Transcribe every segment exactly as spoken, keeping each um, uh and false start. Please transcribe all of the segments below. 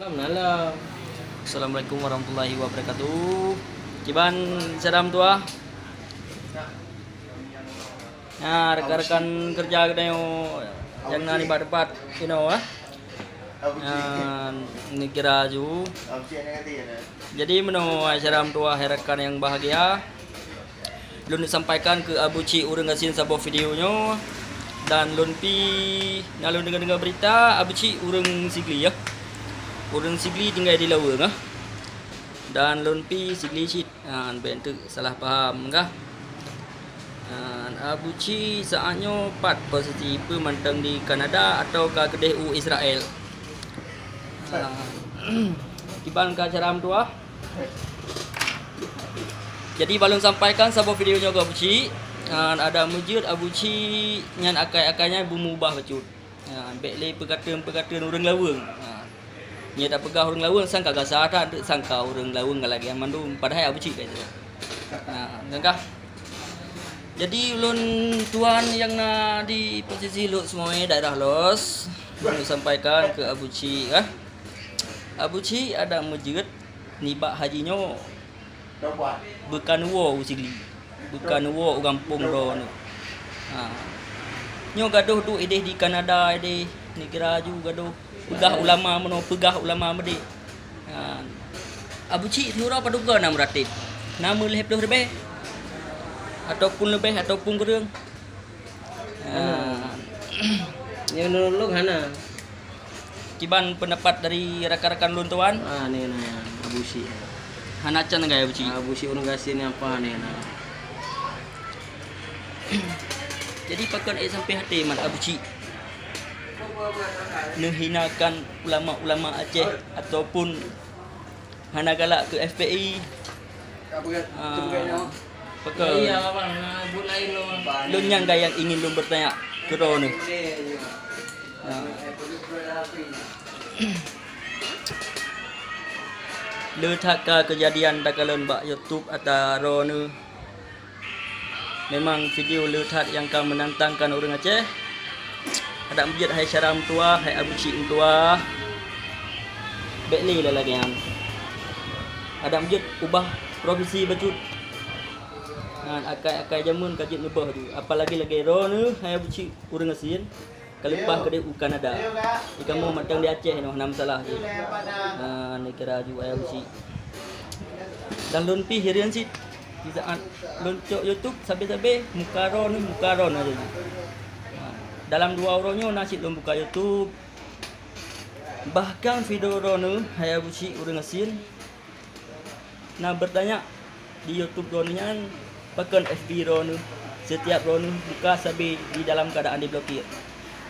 Assalamualaikum warahmatullahi wabarakatuh. Kiban syedara meutuah. Nah, rekan-rekan kerja geutanyoe nyang na nibak teumpat inoe, eh. Nah, neukira ju. Jadi meunoe syedara meutuah, hai rakan nyang bahgia. Lôn sampaikan keu Abu Cik ureueng gasien saboh video nyoe, dan lôn pi na lôn deungoe-deungoe beurita Abu Cik ureueng Sigli, ya. Ureueng Sigli tinggai di Laweueng, ah. Dan lôn pi Sigli cit, ah, bèk teuk salah paham kah. Ah, Abu Cik saat nyoe pat posisi peue mantong di Kanada atau ka keudeh u Israel? Ah, kiban keu syedara meutuah. Jadi, bah lôn sampaikan saboh video nyoe keu Abu Cik. Ha, adak meujeuet Abu Cik nyan akai-akai nyan beumubah bacut. Ha, bèk lé peukateun-peukateun ureueng Laweueng. Ha. Nyoe tapeugah ureueng Laweueng sangka gasa that, sangka ureueng Laweueng galak nyan mandum, padahai Abu Cik ka itu. Ha, nyan kah? Jadi, ulôn tuan nyang na di posisi Lhokseumawe daerah Los, lôn sampaikan keu Abu Cik, ah. Abu Cik adak meujeuet nibak haji nyoe beukawoe u Sigli, beukawoe u gampông droeneuh. Ha. Nyoe gadôh duek ideh di Kanada, ideh neugara ju gadôh. Peugah ulama meunoe, peugah ulama meudéh. Ha. Abu Cik siuroe padub goe na meuratéb? Na meulhèe ploh ribèe? Ataupun leubeh, ataupun kureueng? Ah. Nyoe nurut lôn hana. Kiban pendapat dari rakan-rakan lôn tuan? Ah, ni na Abu Cik. Hana can gaya Abu Cik. Ah, Abu Cik ureueng gasien nyan apa ni na. Jadi pakon ék sampai haté mat Abu Cik neuhinakan ulama-ulama Aceh ataupun hana galak keu F P I. Ah, pakon. Iya, abang, na buet laén lôn. Lôn nyan ka nyang ingin lôn bertanya keu droeneuh. Ah. Le that ka keujadian takalon bak YouTube ata droeneuh. Memang video le that nyang ka meunantangkan ureueng Aceh. Adak meujeuet hai syedara meutuah, hai Abu Cik meutuah. Bèk lé lagèe nyan. Adak meujeuet ubah profesi bacut. Nyan akai-akai jameun ka jeuet neuböh ju. Apalagi lagèe droeneuh, hai Abu Cik ureueng gasien. Ka leupah keudeh u Kanada. Di kamoe mantong di Aceh nyoe hana masalah jih. Ha, neukira ju ayah Abu Cik. Dan lôn pih hireuen cit. Di saat lôn cok YouTube sabe-sabe muka droeneuh, muka droeneuh aja jih. Ha, dalam dua uroe nyoe na cit lôn buka YouTube. Bahkan video droeneuh, hai Abu Cik ureueng gasien. Na bertanya di YouTube droeneuh nyan, pakon F B droeneuh, setiap droeneuh buka sabe di dalam keadaan diblokir.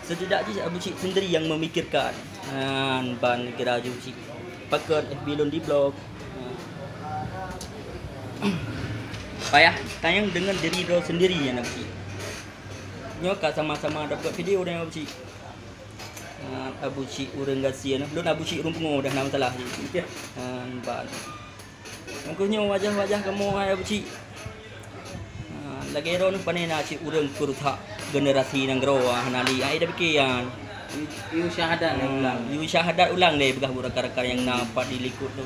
Setidak jih Abu Cik sendiri yang memikirkan. Nyan ban kira Abu Cik. Pakon F B lôn diblok. Payah tanyong deungon diri droe sendiri nyan Abu Cik. Nyoe ka sama-sama dapat video dan Abu Cik. Ah, Abu Cik ureueng gasien. Lôn Abu Cik ureueng pungo dah na masalah jih. Ah, ban. Mangko nyoe wajah-wajah kamoe hai Abu Cik. Ah, lagèe droeneuh pane na cit ureueng keu rusak generasi nanggroe, ah, hana li. Ai dah pike nyan. Yue syahadat ulang. Yue syahadat ulang lé peugah buet rakan-rakan nyang na pat di likot tu.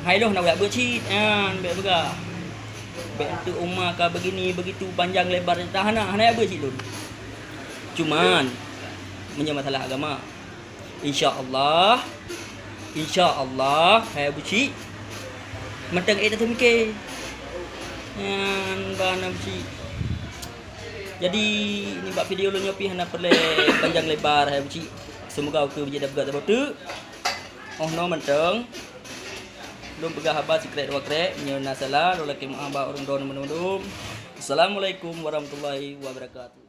Hai lôn na beuet cit, nyan bèk peugah. Bèk enteuk uma ka begini begitu panjang lebar cerita hana, hana beuet cit lôn. Cuman meunyoe masalah agama, insya Allah, insya Allah, hai Abu Cik, mantong ék tateumike. Nyan ban Abu Cik. Jadi nibak video lôn nyoe pih hana peureulèe panjang lebar, hai Abu Cik. Semoga ukeue beujeuet dapeugat saboh teuk. Oh noe mantong. Lôn peugah haba sikrek dua krek, nyoe na salah, lôn lakèe meu'ah bak ureueng droeneuh mandum-mandum. Assalamualaikum warahmatullahi wabarakatuh.